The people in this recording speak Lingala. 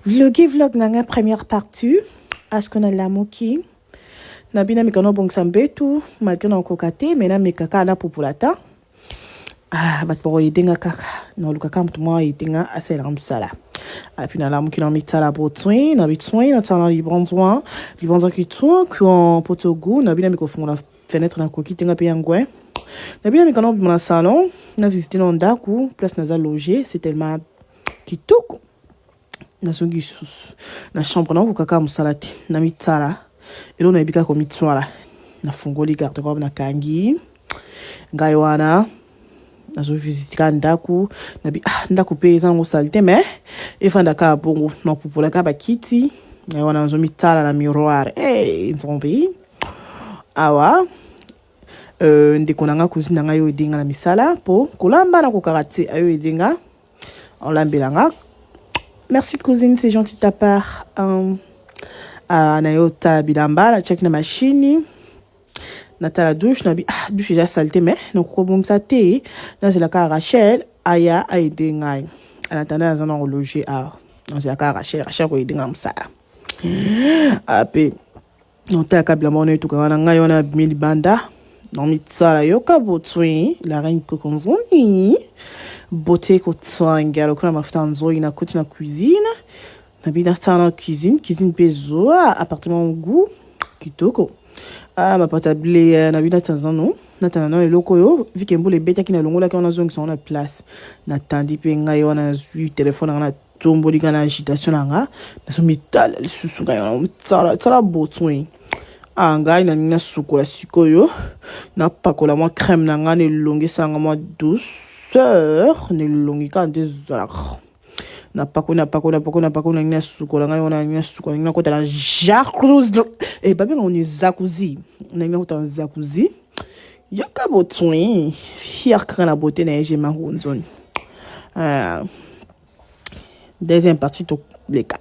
Vlogi vlog na nga première partie aske nalamuki na bino nameka nobongisa mbetu malgre nakokoka te me nameka kaka napupola ta ah, bato bakoyede nga kaka naluka kaka moto moko ayede nga asalelanga mosala api nalamuki na mitala botswin na bitswin natala na libonzwa libonzwa kitoko potogu na bino nameka kofungola fenêtre nakoki te nga mpe yango na bino nameka nobima na salon na visite na ndako place naza loge c'est tellement kitoko. Nazongi lisusu na chambre, nakokoka kaka mosala te, namitsala eloko nayebi kaka komitswala. Nafungoli garde-robe, nakangi ngai wana, nazovisite kaka ndako. Nabi ah, ndako mpe eza nango sale te, mais efanda kaka bongo. Napupola kaka bakiti ngai wana, nazomitala na miroir. Hey, nzambe awa ndeko na nga, cousine na ngai oyo edenga na misala mpo kolamba nakokaka te, ayo edenga olambela nga. Merci cousine, c'est gentil de ta part. Na yo tala bilamba natiaki na machine, natala douche, nabi ah, douche eza saleté, mais nakokobongisa te, nazela kaka Rachel aya aide ngai. En attendant naza na kologe awa, nazela kaka Rachel, Rachel koyede ngai mosala. Ape naotalaka bilamba wana etuka wana, ngai wana abimi libanda, namitsala yoka botwi la reine kokonzoni bote kotswanga lokola mafuta ya nzoi. Nakoti na cuisine, nabi nasala na cuisine, cuisine mpe ezwa appartement goût kitoko. Ah, mapata ble, nabi natanza nano, natanda nano eloko oyo vike mbula ebetaki, nalongolaki wana, nazongisa ngo na place. Natandi mpe ngai wana, nazwi telefone nanga, natomboli ngai na agitation na nga, nazomitala lisusu ngai wana, tsala tsala botwi. Ah, ngai nalingi nasukola sikoyo, napakola mwa crème na ngai na elongi, esalanga mwa douceur na elongi kaka nde ezalaka. Napakoli, napakoli, napakoli, napakoli, nalingi nasukola ngai wana, nalingi nasukola, nalingi nakota na jacuzzi e babenga ngo ni jacuzzi, nalingi nakota na jacuzzi. Yoka botwi fier kaka na beauté na ye jema nzoni. Ah, deuxième partie toleka.